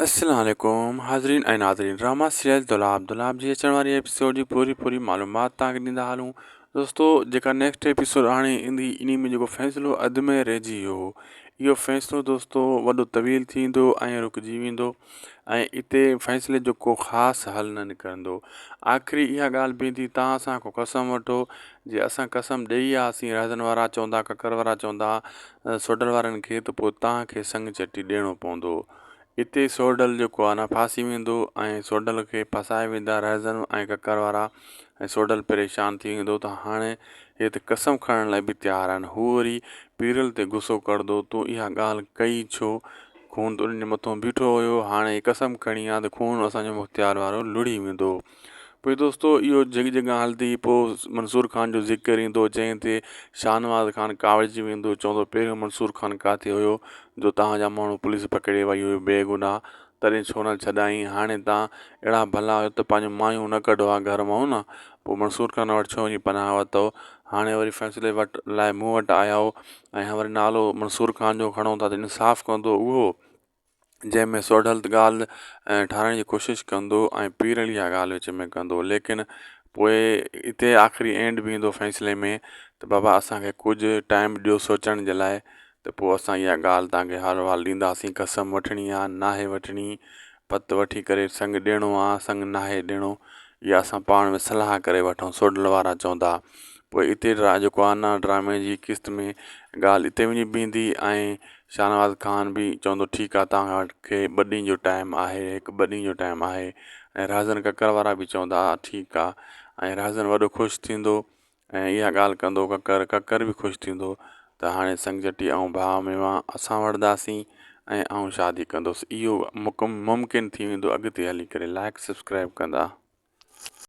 السلام عليڪم حاضرين ۽ ناظرين ڊراما سيريل دولاب دولاب جي اچڻ واري ايپيسوڊ جي پوري پوري معلومات توهان کي ڏيندا هلون دوستو جيڪا نيڪسٽ ايپيسوڊ هاڻي ايندي انهي ۾ جيڪو فيصلو اڌ ۾ رهجي ويو هو اهو فيصلو دوستو وڏو طويل ٿيندو ۽ رڪجي ويندو ۽ اتي فيصلي جو ڪو خاص حل نه نڪرندو آخري اها ڳالهه بيهندي توهان اسان کان قسم وٺو جي اسان قسم ڏئي آسين رهزن وارا چوندا ڪڪر وارا چوندا سوڍل وارن کي ته پوء توهان کي سڱ چٽي ڏيڻو پوندو اتي سوڍل جيڪو آ نه ڦاسي ويندو ۽ سوڍل کي ڦاسائي ويندا رهزن ۽ ڪڪر وارا ۽ سوڍل پريشان ٿي ويندو ته هاڻي هي ته قسم کڻڻ لاء به تيار آهن هو وري پيرل تي غصو ڪرندو تون اها ڳالهه ڪئي ڇو خون ته انهن جي مٿو بيٺو هيو هاڻي هي قسم کڻي آ ته خون اسان جو مختيار وارو لڙهي ويندو پوء دوستو اهو جڳ جڳان هلندي پوء منصور خان جو ذڪر ايندو جنهن تي شاهنواز خان ڪاوڙجي ويندو چوندو پهريون منصور خان ڪاٿي هيو جو توهان جا ماڻهو پوليس پڪڙي وئي هئي بي گناهه تڏهن ڇو نه ڇڏائين هاڻي توهان اهڙا ڀلا آهيو ته پنهنجون مايون نه ڪڍو ها گهر مان نه پوء منصور خان وٽ ڇو وڃي پناهه ورتو هاڻي وري فيصلي وٽ لاء مون وٽ آيا آهيو ۽ وري نالو منصور خان جو کڻو ٿا ته انصاف ڪندو اهو جنهن ۾ سوڍل ڳالهه ٺاهڻ جي ڪوشش ڪندو ۽ پيرل اها ڳالهه وچ ۾ ڪندو ليڪن پوء اتي آخري اينڊ به ايندو فيصلي ۾ ته بابا اسان کي ڪجهه ٽائيم ڏيو سوچڻ جي لاء ته پوء اسان اها ڳالهه توهان کي حال احوال ڏينداسين قسم وٺڻي آهي ناهي وٺڻي پت وٺي ڪري سڱ ڏيڻو آهي سڱ ناهي ڏيڻو اها اسان پاڻ ۾ صلاح ڪري وٺون سوڍل وارا چوندا پوء اتي جيڪو آهي نه ڊرامي جي قسط ۾ ڳالهه اتي وڃي بيهندي ۽ شاهنواز خان به چوندو ٺيڪ آ توهان کي ٻه ڏينهن جو ٽائيم آهي هڪ ٻه ڏينهن جو ٽائيم آهي ۽ رهزن ڪڪر وارا به چوندا ٺيڪ آ ۽ رهزن وڏو خوش ٿيندو ۽ اها ڳالهه ڪندو ڪڪر ڪڪر به خوش ٿيندو ته هاڻي سنگچٽي ۽ ڀاء ميوا اسان وٺنداسين ۽ آئون شادي ڪندس اهو ممڪن ٿي ويندو اڳتي هلي ڪري لائڪ سبسڪرائب ڪندا.